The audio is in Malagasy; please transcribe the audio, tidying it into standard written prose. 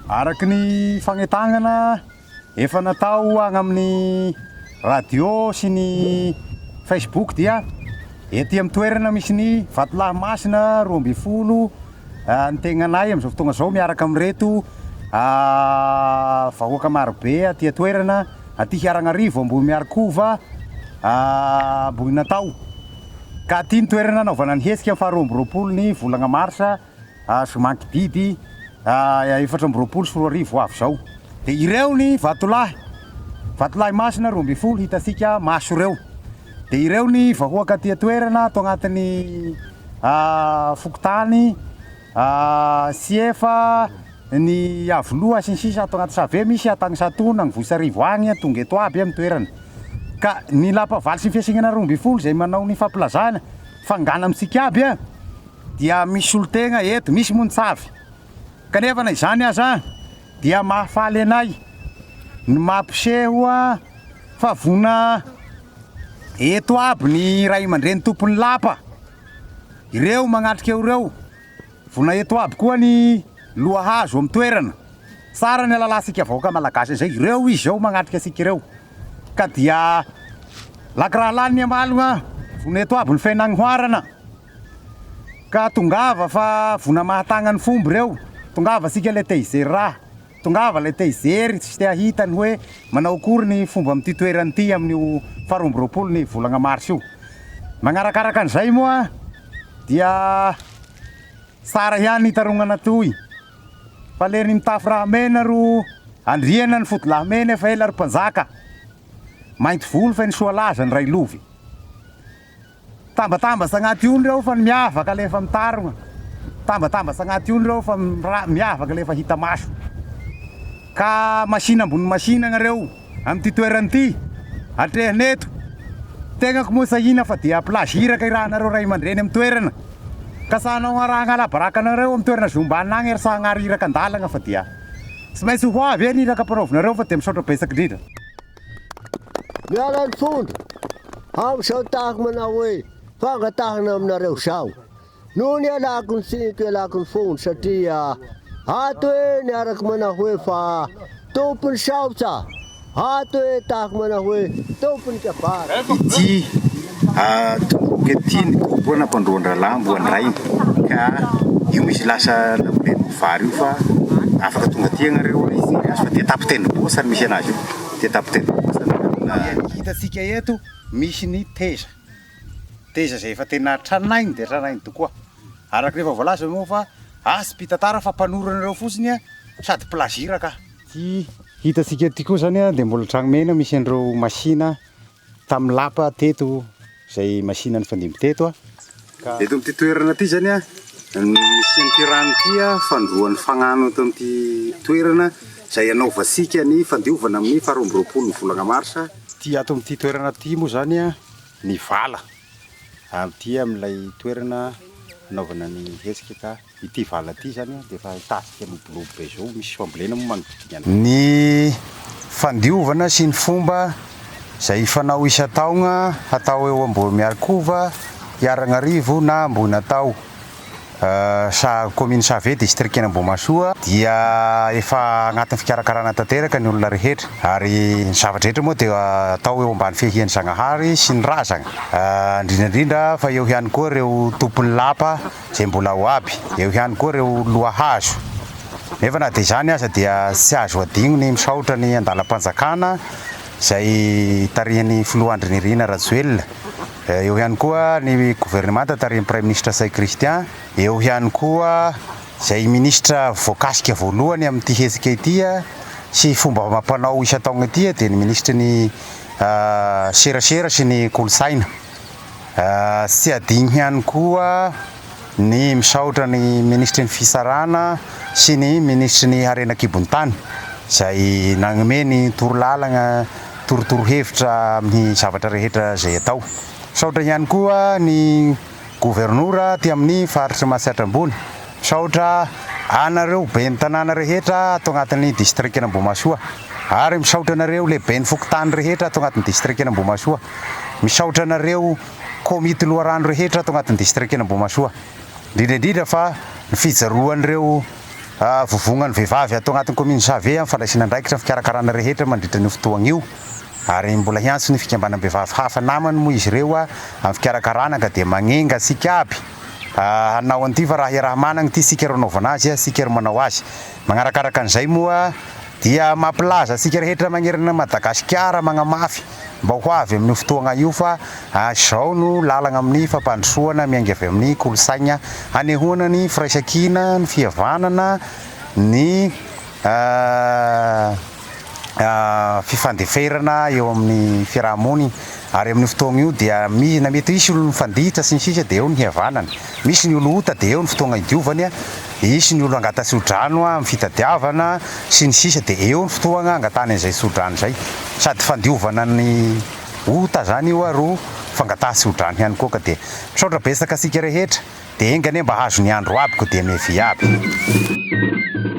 Araka ny fagnetagnana efa natao agny amin'ny radio sy ny facebook dia ety amin'ny toerana misy ny Vatolahy Masina 12 ny tegnanay amin'izao fotoagna izao miaraka amin'ireto vahoaka marobe aty an-toerana aty Hiaragnarivo Ambohimiarikova Ambohinatao ka aty ny toerana anaovana ny hetsika faha 22 ny volagna marsa zoma ankididy 2024 ho avy izao. Dia ireo ny vatolahy, vatolahy masina 12 hitantsika maso ireo. Dia ireo ny vahoaka aty an-toerana ato agnatin'ny fokontany Siefa, ny Iavoloha sy ny sisa ato agnaty Save misy Antagnisatona, agny Vohitsarivo agny, tonga eto aby amin'ny toerana. Ka ny lapa valo sy ny fiasignana 12 izay manao ny fampilazana fangana amintsika aby dia misy solotegna eto, misy moa ny tsavy. Kanefa na izany aza dia mahafaly anay ny mampiseho fa vona eto aby ny ray aman-dreny tompon'ny lapa, ireo magnatrika eo ireo, vona eto aby koa ny lohahazo amin'ny toerana. Tsara ny alalantsika vahoaka malagasy an'izay, ireo izy izao magnatrika antsika ireo. Ka dia lakirahalahy ny amalogna, vona eto aby ny fenagnoharana. Ka tongava fa vona mahatagna ny fomba ireo, tongava tsika le te hijery raha, tongava le te hijery sy te hahita ny hoe manao akory ny fomba amin'ity toerana ity amin'io faha 22 ny volagna mars io. Magnarakaraka an'izay moa dia tsara ihany ny hitarognana toy fa le ny mitafy raha mena ro andriana ny fodolahy mena efa ela ry mpanjaka, mainty volo fa ny soa laza ny railovy. Tambatambatra agnaty ony reo fa ny miavaka le efa mitarogna. Tambatambatra agnaty ony reo fa miavaka le efa hita maso. Ka masina ambony masina agnareo amin'ity toerana ity, atrehina eto. Tegnako moa sahina fa dia plage iraka irahanareo ray aman-dreny amin'ny toerana. Ka sa hanao raha hagnala baraka anareo amin'ny toerana zombanina agny ary sa hagnary iraka an-dalagna fa dia tsy maintsy ho avy e ny iraka ampanaovinareo fa dia misaotra betsaka indrindra. Miala ny fondro, amin'izao tahaka manao hoe fangatahana aminareo izao no nialako ny tsiniko ialako ny fondro satria ato hoe niaraka manao hoe fa tompon'ny saotsa, ato hoe tahaka manao hoe tompon'ny kabary. Ity tomboka ity ny dobo nampandroan-dRalambo an-drainy ka io misy lasa nambolena vary io fa afaka tonga aty ianareo hijery azy fa dia tampon-tendrombohitra no misy anazy io. Dia tampon-tendrombohitra no Hitantsika eto misy ny teza. Teza izay efa tena tranainy dia tranainy tokoa. Araka ny efa voalaza moa fa azy mpitantara fa mpanorina ireo fotsiny sady plagiat ka. Ity hitantsika ity koa izany dia mbola trano mena misy an'ireo masina Tamin'ny lapa teto izay masina nifandimby teto. Ka. Eto amin'ity toerana ity izany ny misy an'ity rano ity fandroan'ny fagnano eto amin'ity toerana izay hanaovantsika ny fandiovana amin'ny faha 22 ny volana marsa. Ity ato amin'ity toerana ity moa izany ny vala amin'ity amin'ilay toerana hanaovana ny hetsika ka. Ity vala ity izany dia efa hitarika lobolobo be izao, misy fambolena moa manodidina anazy. Ny fandiovana sy ny fomba izay fanao isan-taogna hatao eo Ambohimiarikova, Iaragnarivo na Ambohinatao, sa commune Save, distrikan'Ambohimahasoa dia efa agnatin'ny fikarakarana tanteraka ny olona rehetra ary ny zavatra rehetra moa dia atao eo ambany fiahian'ny Zagnahary sy ny razagna, indrindra indrindra fa eo ihany koa ireo tompon'ny lapa. izay mbola ho aby, eo ihany koa ireo lohahazo. Nefa na dia izany aza dia tsy azo adino ny misaotra ny andalam-panjakana izay tarihin'ny filoha Andry Nirina Rajoelina, eo ihany koa ny governemanta tarihin'ny praiminisitra Ntsay Christian, eo ihany koa izay minisitra voakasika voalohany amin'ity hetsika ity sy fomba amam-panao isan-taogna ity dia ny minisitry ny serasera sy ny kolontsaina. Tsy adino ihany koa ny misaotra ny Minisitry ny Fitsarana sy ny Minisitry ny Harena an-kibon'ny tany izay nanome ny torolalagna, torotorohevitra amin'ny zavatra rehetra izay atao. Misaotra ihany koa ny Governora aty amin'ny faritry Matsiatra Ambony. Misaotra anareo ben'ny tanàna rehetra ato agnatin'ny distrikan'Ambohimahasoa ary misaotra anareo lehiben'ny fokontany rehetra ato agnatin'ny distrikan'Ambohimahasoa. Misaotra anareo Komity loharano rehetra ato agnatin'ny distrikan'Ambohimahasoa, indrindra indrindra fa ny fijaroan'ireo vovonan'ny vehivavy ato agnatin'ny kaominina Save amin'ny fandraisana andraikitra amin'ny fikarakarana rehetra mandritra an'io fotoagna io ary mbola hiantso ny fikambanam-behivavy hafa namany moa izy ireo amin'ny fikarakarana ka dia magnenga antsika aby hanao an'ity fa raha iaraha-managna ity isika ro anaovana azy, isika ro manao azy. Magnarakaraka an'izay moa dia mampilaza antsika rehetra magnerana an'i Madagasikara magnamafy mba ho avy amin'io fotoagna io fa izao no lalagna amin'ny fampandrosoana miainga avy amin'ny kolontsaigna hanehoana ny firaisankina, ny fihavanana, ny fifandeferana eo amin'ny fiaraha-monigny ary amin'io fotoagna io dia mi- na mety hisy olo mifanditra sy ny sisa dia eo ny hihavanana, misy ny olo ota dia eo ny fotoagna hidiovany, hisy ny olo hangata tso-drano amin'ny fitadiavana sy ny sisa dia eo ny fotoagna hangatahany an'izay tso-drano izay, sady fandiovana ny ota zany io ro fangataha tso-drano ihany koa ka dia misaotra betsaka antsika rehetra dia enga anie mba hahazo ny andro aby ko dia miavia aby.